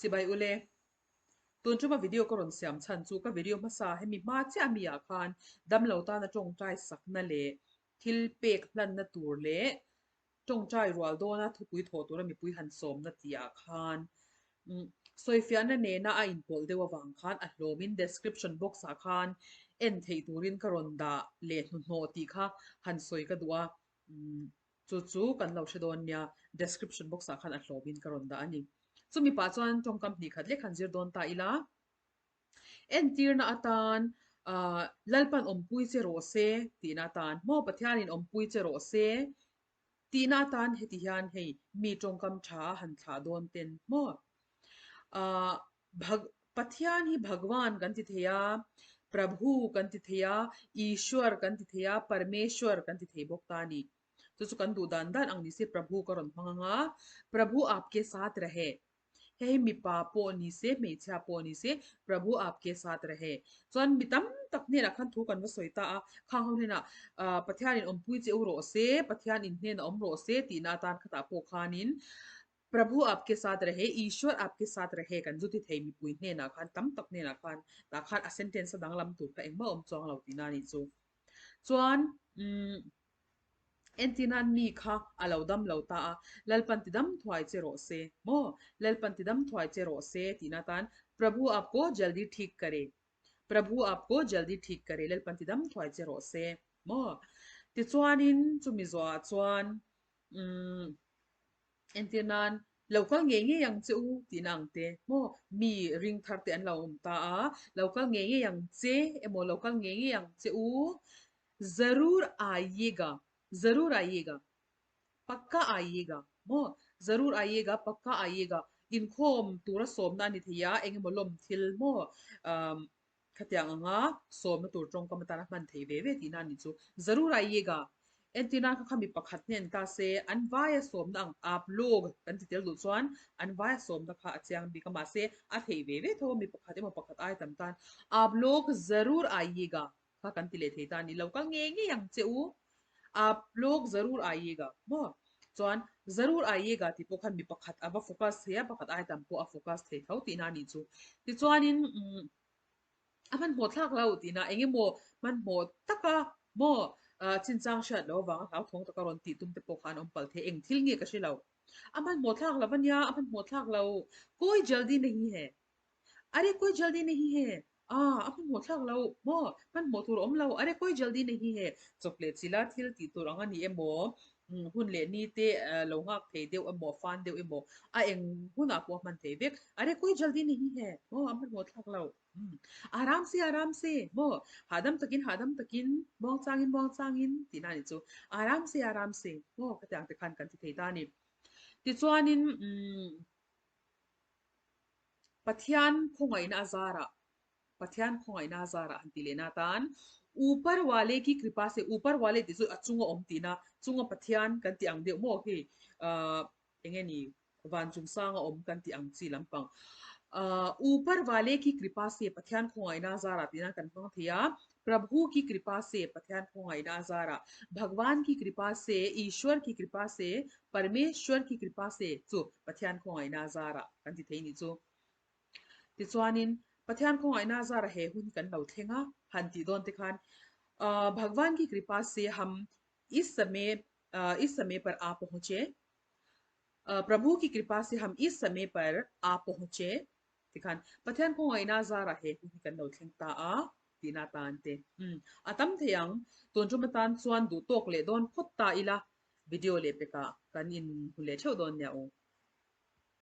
Chibai ule. Tun tuma video ka rawn siam chhan chu ka video hmasa hemi hma chiah mi ah khan damlo tana tawngtai sakna leh thil pek hlanna tur leh tawngtai rual dawna thupui thawh tura mipui han sawmna tih ah khan sawifiahna nena a inpawlh deuh avang khan a hlawmin description box ah khan en theih turin ka rawn dah leh hnuhnawh tih kha han sawi ka duh a. Chu chu kan lo hre dawn nia, description box ah khan a hlawmin ka rawn dah a ni. Chumi pah chuan tawngkam hnih khat lek han zir dawn ta ila. Entirna atan ah Lalpan awmpui che rawh se tihna atan maw Pathianin awmpui che rawh se tihna atan heti hian hei mi tawngkam tha a han thlah dawn ten maw ah Bhag Pathian hi Bhagwan kan ti thei a, Prabhu kan ti thei a, Ishwar kan ti thei a, Parmeshwar kan ti thei bawk ta a ni. Chu chu kan duh dan dan ang ni se Prabhu ka rawn hmang ang a, Prabhu aapke saath rahe. Hei hi mipa pawh ni se, hmeichhia pawh ni se, Prabhu aapke saath rahe. Chuan mi tam tak hnenah khan thu kan va sawi ta a, khang ho hnenah ah Pathianin awmpui che u rawh se, Pathian in hnenah awm rawh se tihna atan khatah pawh khanin Prabhu aapke saath rahe, Ishwar aapke saath rahe kan zu ti thei mipui hnenah khan tam tak hnenah khan tah khan a sentence a danglam tur kha engmah a awm chuang lo tihna a nih chu. Chuan umm entirnan mi kha a lo dam lo ta a, Lalpan ti dam thuai che rawh se maw? Lalpan ti dam thuai che rawh se tihna tan Prabhu aapko jaldi thik kare, Prabhu aapko jaldi thik kare Lalpan ti dam thuai che rawh se maw? Tichuanin chumi zawhah chuan umm Entir nan, lo kal ngei ngei ang che u tihna ang te maw? Mi ring thar te an lo awm ta a, lo kal ngei ngei ang che emaw lo kal ngei ngei ang che u, zarur aayega, zarur aayega, pakka aayega maw? Zarur aayega, pakka aayega, inkhawm tura sawmna a ni thei a, eng emaw lawm thil maw? Umm Khatiang anga sawmna tur tawngkam atana hman thei ve ve tihna a nih chu. Zarur aayega, entirna kha kha mi pakhat hnen ta se, an vaia sawmna ang aap log kan ti tel duh chuan an vaia sawmna kha a chiang bik a, mahse a theih ve ve tho a mi pakhat emaw pakhat ai tam tan aap log zarur aayega kha kan ti leh thei ta a ni. Lo kal ngei ngei ang che u, aap log zarur aayega maw? Chuan zarur aayega tih pawh khan mi pakhat a va focus thei a, pakhat ai tam pawh a focus thei tho tihna a nih chu. Tichuanin umm a hmanhmawh thlak lo tihna eng emaw hmanhmawh taka maw chinchang hriat loh avanga hlauthawng taka rawn tih tum te pawh kha an awm palh thei eng thil nge ka hre lo. A hmanhmawh thlak lo ania, a hmanhmawh thlak lo. Koi jaldi nahi hai. Are koi jaldi nahi hai. Ah, a hmanhmawh thlak lo maw? Hmanhmawh tur a awm lo. Are koi jaldi nahi hai. Chawp leh chila thil tih tur ang a ni emaw, hun leh ni te lo nghak thei deuh emaw, fan deuh emaw, a eng hunah pawh a hman thei vek. Are koi jaldi nahi hai. Maw, a hmanhmawh thlak lo. Aram se, aram se. Maw, hahdam takin, hahdam takin, muangchangin, muangchangin tihna a nih chu. Aram se, aram se. Maw, khatiang te khan kan ti thei ta a ni. Tichuanin, umm. Pathian khawngaihna a zarah Pathian khawngaihna a zarah han ti lehna atan Upar wale ki kripa se Upar wale tih chu a chunga awm tihna chunga Pathian kan tih ang deuh maw khi ahh eng nge ni van chung sanga awm kan tih ang chi lampang ahh Upar wale ki kripa se Pathian khawngaihna a zarah tihna kan hmang thei a Prabhu ki kripa se Pathian khawngaihna a zarah Bhagwan ki kripa se Ishwar ki kripa se Parmeshwar ki kripa se chu Pathian khawngaihna a zarah kan ti thei nih chu. Tichuanin, Pathian khawngaihna a zarah he hun hi kan lo thleng a, han tih dawn te khan, Bhagwan ki kripa se ham is samay is samay par aa pahunche, Prabhu ki kripa se ham is samay par aa pahunche tikhan Pathian khawngaihna a zarah he hun hi kan lo thleng ta a tihna atan te. Umm, a tam thei ang, tun tum atan chuan duh tawk leh dawn phawt ta ila, video leh pekah kan inhmu leh theuh dawn nia aw.